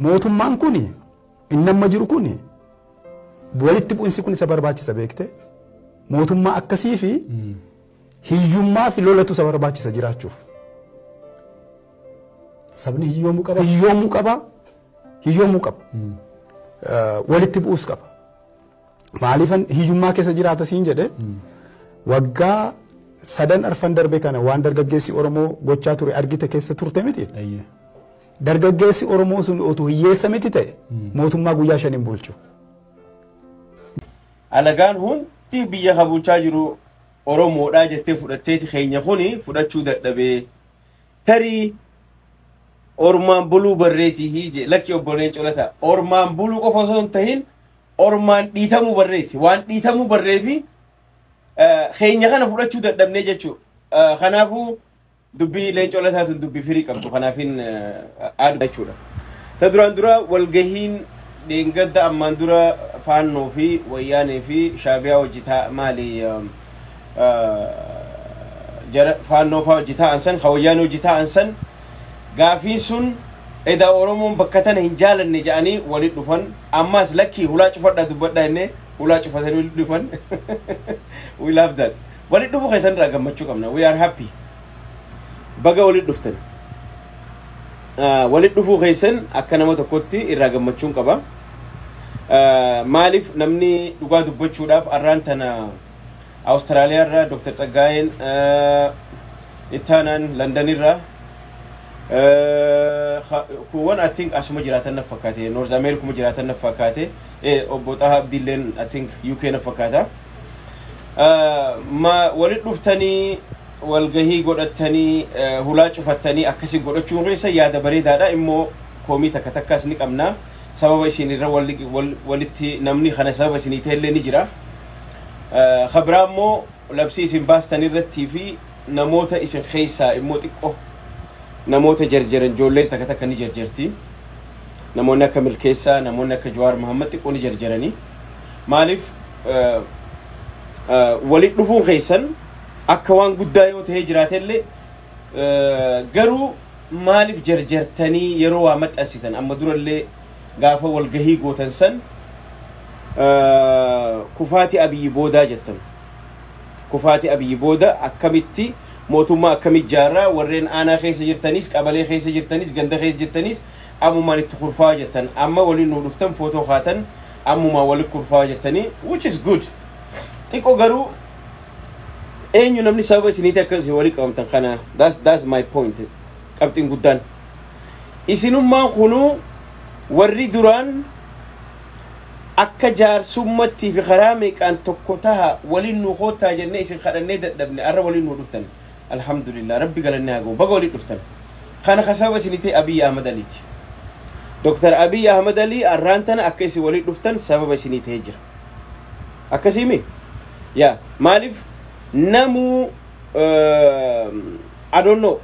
Mootummaan kun inni amma jiru kun walitti bu'insi kun isa barbaachisa beekte. Mootummaa akkasii fi hiyyummaa fi lolatu isa barbaachisa jiraachuuf. Sabni hiyyoomuu qaba. Hiyyoomuu qaba. Hiyyoomuu qaba. Walitti bu'uus qaba. Maaliifan hiyyummaa keessa jiraata siin jedhe, waggaa sadan arfan darbe kana waan dargaggeessi Oromoo gochaa ture argite, keessa turte miti. Dargaggeessi Oromoo sun otuu hiyyeessa miti ta'e, mootummaa guyyaa 5 hin bulchu. Alagaan hundi biyya ka bulchaa jiru Oromoodhaa jettee fudhatteeti, keenya kuni fudhachuu dadhabee tarii ormaan buluu barreetii je. Lakki, obboleen colata, ormaan buluu qofa osoo hin tahin ormaan dhiitamuu barreeti. Waan dhiitamuu barreefi keenya kana fudhachuu dadhabnee jechuudha. Kanaafuu dubbii leencoo lataatuun dubbii firii qabdu, kanaafin aadu jechuudha. Ta duraan dura walgahiin dheengadda ammaan dura Faannoo fi Wayyaanee fi Shaabiyaa hojii maali, jara Faannoo faa hojii ta'an san, ka Wayyaanee hojii ta'an san, gaafiin sun edaa Oromoon bakka tana hin jaalanne jedhanii walitti dhufan. Ammas lakkii, hulaa cufadhaa dubbadhaa jennee, hulaa cufatanii walitti dhufan. We love that. Walitti dhufuu keessan irraa gammachuu qabna. We are happy. Baga walitti dhuftan. Walitti dhufuu keessan akka nama tokkotti irraa gammachuun qaba. Maaliif, namni dhugaa dubbachuudhaaf arraan tana Awustiraaliyaa irraa Dr. Tsaggaayeen, ittaanaan London irraa, kuuwwan I think asuma jiraatan na fakkaate, North America jiraatan na fakkaate, obbo Xahaa Abdiilleen I think UK na fakkaata. Ma walitti dhuftanii walgahii godhattanii hulaa cufattanii akkasii godhachuun keessa yaada bareedaadha. Immoo koomii takka takkaas ni qabna. Sababa isin irra walitti namni kana sababa isinii ta'ellee ni jira. Kabiraa immoo labsii isin baastan irrattii fi namoota isin keessaa immoo xiqqoo namoota jarjaran, ijoolleen takka takka ni jarjarti. Namoonni akka Milkeessaa, namoonni akka Jawaar Mahammad xiqqoo ni jarjaranii. Maaliif, walitti dhufuun keessan akka waan guddaa yoo ta'ee jiraatellee, garuu maaliif jarjartanii yeroo waa maxxansitan? Amma durallee gaafa walgahii gootan san kufaatii Abiyyi boodaa jettan. Kufaatii Abiyyi booda akkamitti mootummaa akkamitti ijaarraa, warreen aanaa keessa jirtanis, qabalee keessa jirtanis, ganda keessa jirtanis ammumaan itti kurfaa jettan. Amma waliin nu dhuftan, footoo kaatan, ammumaan walitti kurfaa jettanii, which is good. Xiqqoo garuu eenyu namni sababa isiniiti akka isin walii qabamtan kana? That's my point. Qabxiin guddaan isinummaan kunuu warri duraan akka jaarsummattii fi karaa meeqaan tokko taha waliin nu koottaa jennee isin kadhannee dadhabne, arra waliin nu dhuftan. Alhamdulillah, Rabbi galannee haa ga'u. Baga waliin dhuftan. Kana ka sababa isinii ta'e Abiyyi Ahmad Aliiti. Dr. Abiyyi Ahmad Alii arraan tana akka isin waliin dhuftan sababa isinii ta'ee jira. Akkasiimi yaa? Maaliif namuu, I don't know,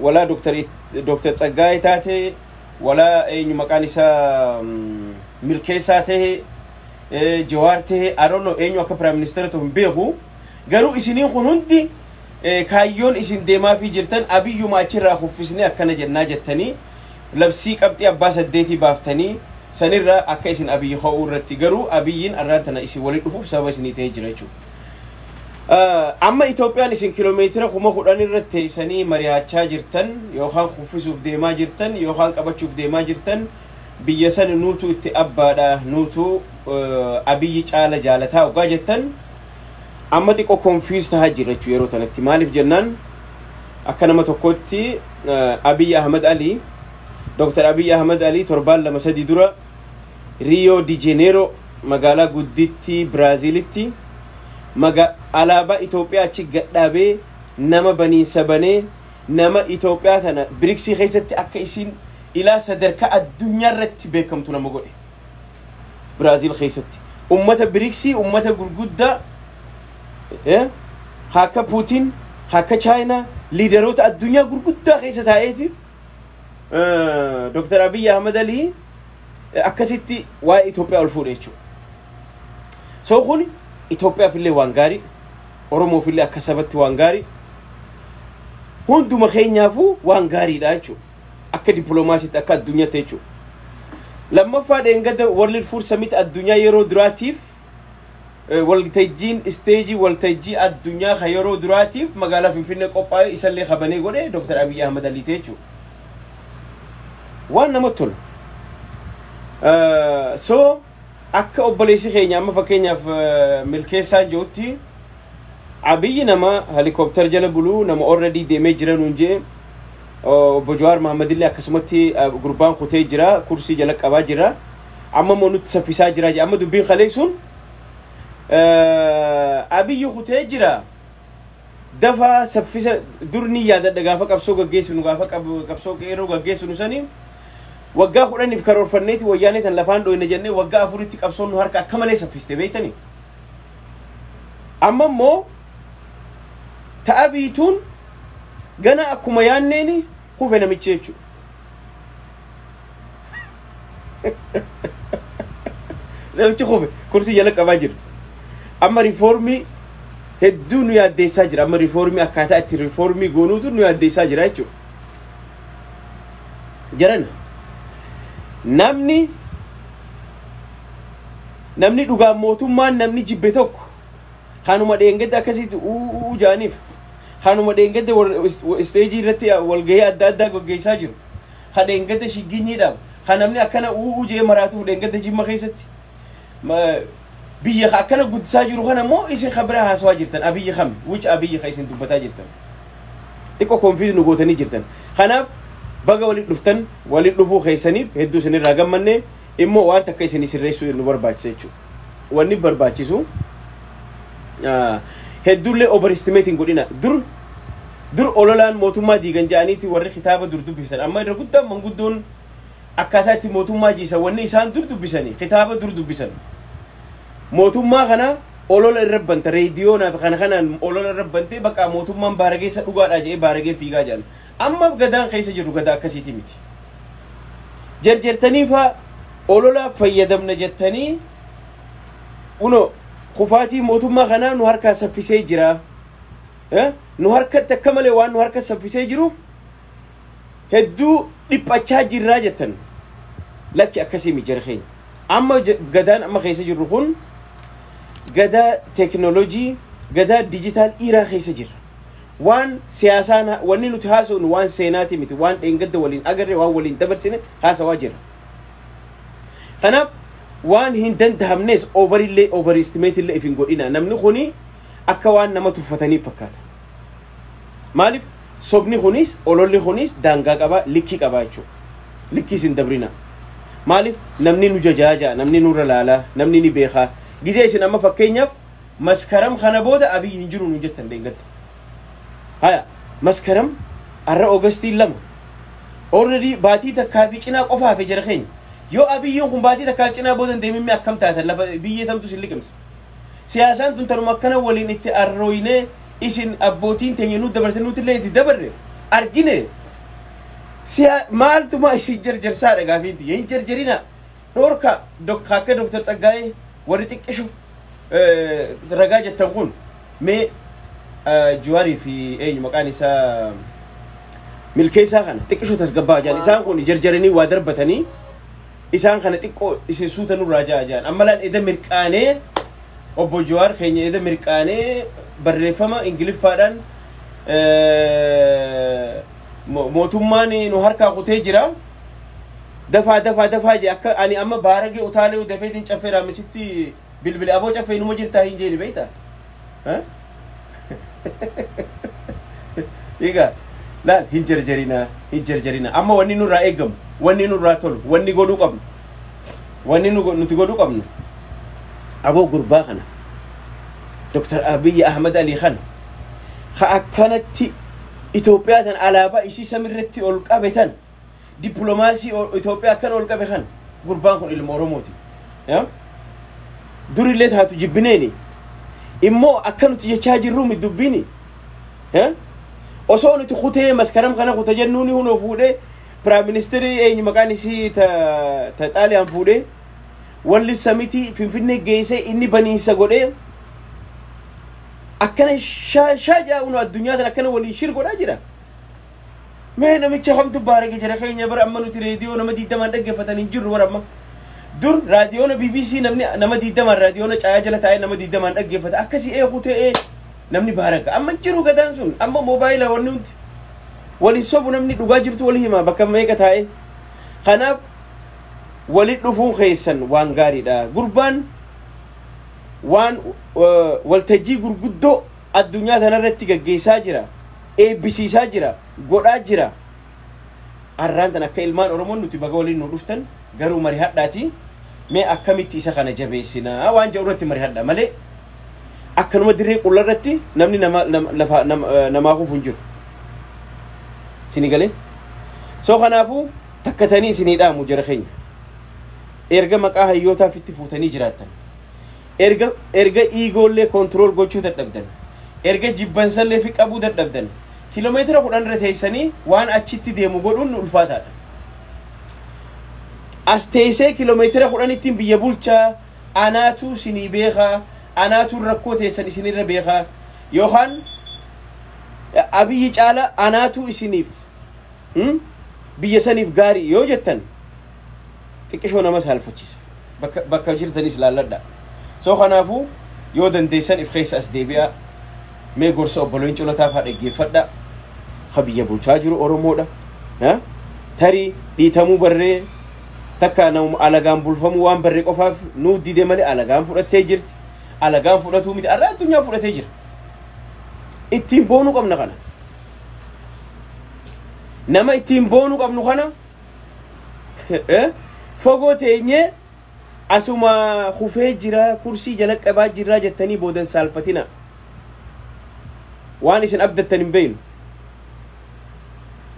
walaa Dr. Tsaggaayee taate, walaa eenyu maqaan isaa Milkeessaa tahe, Jawaar tahe, I don't know, eenyu akka prime minister ta'u hin beeku. Garuu isiniin kun hundi kaayyoon isin deemaafii jirtan Abiyyuma achirraa kuffisnee akkana jennaa jettanii labsii qabxii abbaa saddeetii baaftanii sanirraa akka isin Abiyyi ho'uu irratti, garuu Abiyyiin arraan tana isin waliin dhufuuf sababa isinii ta'ee jira jechuudha. Amma Itoophiyaan isin kiloomeetira 10,000 irratti teessanii mari'achaa jirtan yookaan kuffisuuf deemaa jirtan yookaan qabachuuf deemaa jirtan, biyya sana nuutu itti abbaadha, nuutu Abiyyi caala jaalataa ogaa jettan, amma xiqqoo confuse tahaa jira jechuu yeroo tanatti. Maaliif jennaan, akka nama tokkotti Abiyyi Ahmad Ali, Dr. Abiyyi Ahmad Ali torbaan 2-3 dura Rio de Janeiro, magaalaa guddittii Biraaziilitti, maga alaabaa Itoophiyaa achi gadhaabee nama baniinsa banee, nama Itoophiyaa tana BRICSii keessatti akka isin ilaa sadarkaa addunyaa irratti beekamtu nama godhe. Biraaziil keessatti ummata BRICSii, ummata gurguddaa, akka Puutiin, akka Chaayinaa, leaderoota addunyaa gurguddaa keessa taa'eeti Dr. Abiyyi Ahmad Ali akkasitti waa'ee Itoophiyaa ol fuudhe jechuudha. So kun Itoophiyaaf illee waan gaarii, Oromoof illee akka sabatti waan gaarii, hunduma keenyaafuu waan gaariidha jechuudha. Akka dippiloomaasiitti, akka addunyaatti jechuudha. Lammaffaa dheengadda World Food Summit addunyaa yeroo duraatiif waltajjiin isteejii waltajjii addunyaa ka yeroo duraatiif magaalaa Finfinnee qophaa'e isallee kabanee godhe Dr. Abiy Ahmad Ali jechuudha. Waan namatti tolu. So akka obboleessi keenya amma fakkeenyaaf Milkeessaan jirutti, Abiyyi nama helikooптara jala buluu, nama already deemee jira nuun jee. Obbo Jawaar Mahammad illee akkasumatti gurbaan kutee jira, kursii jala qabaa jira, amma immoo nutti saffisaa jira jee. Amma dubbiin kalee sun Abiyyi kutee jira, dafaa saffisa. Dur ni yaadadha, gaafa qabsoo gaggeessinu, gaafa qabsoo qeerroo gaggeessinu sanii, waggaa 10f karoorfanneeti wayyaanee tan lafaan dhoyne jennee waggaa 4tti qabsoon nu harka akka malee saffiste, beektanii. Amma immoo ta'a biituun gana akkuma yaanneeni kufe namichi jechuudha. Namichi kufe, kursii jala qabaa jira. Amma riifoormii hedduu nu yaaddeessaa jira. Amma riifoormii, akkaataa itti riifoormii goonuutu nu yaaddeessaa jira jechuudha. Jarana, namni dhugaan mootummaan namni jibbe tokko kanuma dheengadda akkasitti uuu jaaniif, kanuma dheengadda isteejii irratti walgahii adda addaa gaggeessaa jiru, ka dheengadda shigginyiidhaaf, ka namni akkana uuu jee maraatuuf dheengadda Jimma keessatti biyya akkana guddisaa jiru kana immoo isin ka bira haasawaa jirtan. Abiyyi kami? Wuci Abiyyi ka isin dubbataa jirtan? Xiqqoo confuse nu gootanii jirtan. Kanaaf baga walitti dhuftan. Walitti dhufuu keessaniif hedduu isinirraa gammanne. Immoo waan takka isin sirreessuu nu barbaachisa jechuudha. Wanni barbaachisu, hedduullee overestimate hin godhina. Dur dur ololaan mootummaa diigan jedhaniiti warri kitaaba dur dubbisan. Amma irra guddaan manguddoon akkaataa itti mootummaa jiisan, wanni isaan dur dubbisanii, kitaaba dur dubbisan. Mootummaa kana olola irra banta, reediyoonaa fi kana kanaan olola irra bantee, bakka mootummaan baarageessa dhugaadhaa jedhee baaragee fiigaa jedhan. Amma gadaan keessa jiru gadaa akkasiiti miti. Jarjartanii faa olola fayyadamna jettanii, uno kufaatii mootummaa kanaa nu harkaa saffisee jira. Nu harkatti akka malee waan nu harka saffisee jiruuf hedduu dhiphachaa jirraa jettan. Lakki, akkasii mi jara keenya. Amma gadaan amma keessa jirru kun gadaa teekinooloojii, gadaa digital era keessa jirra. Waan siyaasaan wanni nuti haasofnu waan seenaati miti, waan dheengadda waliin agarre, waan waliin dabarsine haasawaa jira. Kanaaf waan hin dandahamnes overillee overestimate illee if hin godhina. Namni kuni akka waan nama tuffataniif fakkaata. Maaliif sobni kunis ololli kunis daangaa qaba, likkii qaba jechuudha. Likkii isin dabrina. Maaliif namni nu jajaaja, namni nurra laalaa, namni ni beekaa. Gizee isin amma fakkeenyaaf Maskaram kana booda Abiyyi hin jiru nu jettan dheengadda. Haya, Maskaram har'a Oogastiin 2. Already baatii takkaa fi cinaa qofa hafe, jara keenya. Yoo Abiyyiin kun baatii takkaa cinaa booda hin deemin akkam taatan? Lafa biyyee tamtu isin liqimsa. Siyaasaan tun tanuma akkana waliin itti arrooyinee, isin abbootiin teenya nu dabarse, nuti illee itti dabarre argine. Siya maaltuma isin jarjarsaadha gaafiinti. Hin jarjarina. Dhoorka akka Dooktar Tsaggaayee warri xiqqishu ragaa jettan kun mee Juwaarii fi eenyu maqaan isaa Milkeessaa kana xiqqishu tasgabbaa jaan. Isaan kun jarjaranii waa darbatanii, isaan kana xiqqoo isin suuta nurraa jaa jaan. Amma laal, eda mirqaanee obbo Jawaar keenya eda mirqaanee barreeffama Ingiliffaadhaan mootummaan nu harkaa kutee jira. Dafaa dafaa dafaa jee, akka ani amma baaragee utaalee dafeetiin caffee raamisitti bilbile, aboo caffee numa jirtaa hin jeeni, beektaa? Egaa laal, hin jarjarinaa, hin jarjarinaa. Amma wanni nurraa eegamu, wanni nurraa tolu, wanni godhuu qabnu, wanni nuti godhuu qabnu, aboo gurbaa kana, Dr. Abiy Ahmad Ali kana, ka akkanatti Itoophiyaa tan alaabaa isii samirratti ol qabe, tan dippiloomaasii Itoophiyaa akkana ol qabe kana, gurbaan kun ilma Oromooti. Durillee taatu jibbineeni immoo akka nuti jechaa jirru dubbiini. Osoo nuti kutee Maskaram kana kuta jennuuni, hunoo fuudhee prime ministerii eenyu maqaan isii ta Xaaliyaan fuudhee walli samitii Finfinnee geessee, inni baniinsa godhee akkana shaa shaa jaa'uun addunyaa tan akkana waliin shir godhaa jira. Mee namicha kamtu baarage jira keenya bara amma nuti reediyoo nama 20 dhaggeeffatan hin jirru bara amma. Dur raadiyoona BBC namni nama 20 raadiyoona caayaa jala taa'ee nama 20 dhaggeeffata. Akkasii eeku ta'ee namni baaraga. Amma hin jiru gadaan sun amma moobaayila wanni hundi. Wali sobu namni dhugaa jirtu wali hima bakka meeqa taa'ee. Kanaaf wali dhufuun keessan waan gaariidha. Gurbaan waan waltajjii gurguddoo addunyaa tanarratti gaggeessaa jira. Eebbisiisaa jira. Godhaa jira. Arraan tan akka ilmaan Oromoon nuti baga waliin nu dhuftan garuu mari hadhaati. Mee akkamitti isa kana jabeessinaa waan jedhu irratti mari hadha malee akkanuma dirree qulla irratti namni nama lafa namaa kufu hin jiru. Isinii galee? So kanaafuu takkatanii isinii dhaamu jara keenya. Erga maqaa hayyootaaf itti fuutanii jiraattan. Erga iigoollee control gochuu dadhabdan. Erga jibbansallee fi qabuu dadhabdan. Kiiloomeetira 10 irra teessanii waan achitti deemu godhuun nu ulfaataadha. As teessee kiiloomeetira 10 biyya bulchaa anaatu sinii beekaa anaatu rakkoo teessan isinirra beekaa yookaan Abiyyi caala anaatu isiniif biyya saniif gaarii yoo jettan xiqqishoo nama saalfachiisa. Bakka jirtanis laalladha. So kanaafuu yoo dandeessan if keessa as deebi'aa. Mee gorsa obboloon colotaa fa'aa dhaggeeffadha. Ka biyya bulchaa jiru Oromoodha. Tarii dhiitamuu barree takka nama alagaan bulfamuu waan barree qofaaf nuu dide malee alagaan fudhattee jirti. Alagaan fudhatuu miti arraa addunyaa fudhatee jira. Ittiin boonuu qabna kana. Nama ittiin boonuu qabnu kana fogoo teenyee asuma kufee jira kursii jala qabaa jirraa jettanii boodan saalfatina. Waan isin abdattan hin beeynu.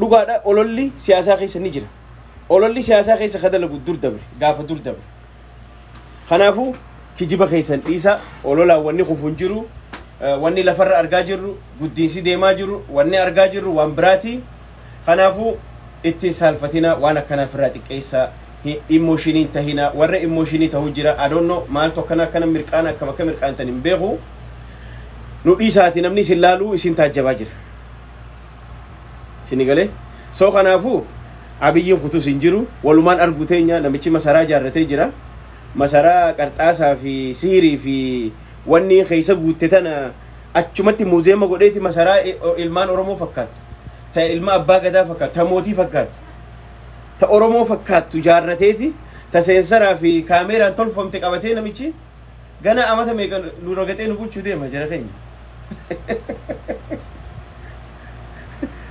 Dhugaadha ololli siyaasaa keessa ni jira. Ololli siyaasaa keessa ka dalagu dur dabre gaafa dur dabre. Kanaafuu kijiba keessan dhiisa ololaan wanni kufu hin jiru. Wanni lafarra argaa jirru guddiinsi deemaa jiru wanni argaa jirru waan biraati. Kanaafuu ittiin saalfatina waan akkanaa ofirraa xiqqeessaa. Emotionii tahina warra emotionii ta'uu jira. I don't know maaltu akkana akkana mirqaana akkam akka mirqaantan hin beeku. Nu dhiisaati namni isin laaluu isin taajjabaa jira. Isin galee? So kanaafuu Abiyyiin kutus hin jiru. Walumaan argu teenya namichi masaraa ijaarratee jira. Masaraa qarxaasaa fi siirii fi wanni keessa guutte tana achumatti muuzeema godheeti masaraa ilmaan Oromoo fakkaattu. Ta ilma abbaa gadaa fakkaattu. Ta mootii fakkaattu. Ta Oromoo fakkaattu ijaarrateeti. Ta seensaraa fi kaameeraan tolfamte qabatee namichi gana amata meeqa nu ragaxee nu bulchuu deema jara keenya.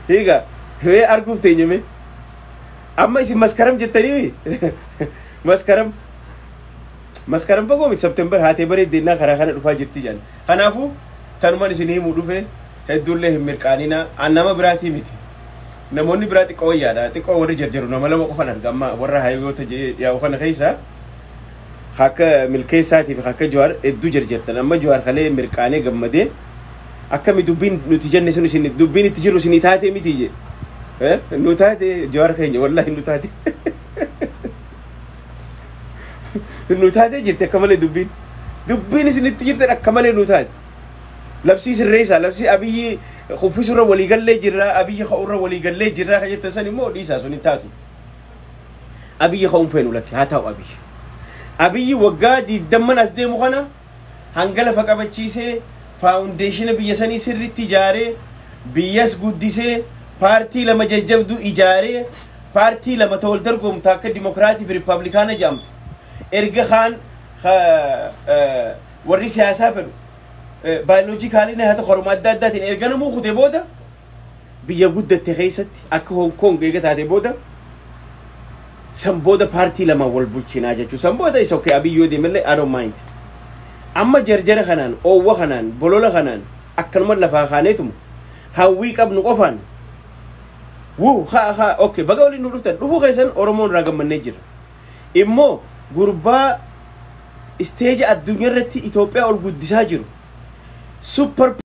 Egaa mee arguuf teenye mee? Amma isin maskaram jettanii maskaram maskaram fagoo miti September haatee bareeddeenaa karaa kana dhufaa jirti jedhan. Kanaafuu tanumaan isin himuu dhufe hedduullee hin mirqaaninaa an nama biraatii miti. Namoonni biraa xiqqoo wayyaadha. Xiqqoo warri jarjaru nama lama qofan arga amma warra hayyoota yaa'u kana keessa akka milkeessaatii fi akka Jawaar hedduu jarjartan. Amma Jawaar kalee mirqaanee gammadee akkami dubbiin nuti jenne sun isin dubbiin itti jiru isin taatee miti je. Nu taate Jawaar keenya wallahi nu taate. Nu taatee jirti akka malee dubbiin. Dubbiin isin itti jirtan akka malee nu taate. Labsii sirreessaa labsii Abiyyi kuffisurra waliigallee jirra Abiyyi ka'urra waliigallee jirra kan jettan san immoo dhiisaa sun hin taatu. Abiyyi ka'uun feenu lakki haa ta'u Abiyyi. Abiyyi waggaa 20 as deemu kana hanga lafa qabachiisee faawundeeshina biyya sanii sirriitti ijaaree biyyas guddisee paartii lama jajjabduu ijaaree paartii lama ta wal dorgomtu akka dimokiraatii fi riippaabilikaana jedhamtu erga kaan warri siyaasaa fedhu baayoloojikaaliin haa ta'u horuma adda addaatiin erga namuu kute booda biyya guddatte keessatti akka Hong Kong eega taate booda san booda paartii lama wal bulchinaa jechuudha. San booda isa okay Abiyyi yoo deemellee I don't mind. Amma jarjara kanaan oowwa kanaan bolola kanaan akkanuma lafaa kaaneetuma hawwii qabnu qofaan wuu haa haa okay baga waliin nu dhuftan dhufuu keessan Oromoon irraa gammannee jira. Immoo gurbaa isteeja addunyaa irratti Itoophiyaa ol guddisaa jiru. Super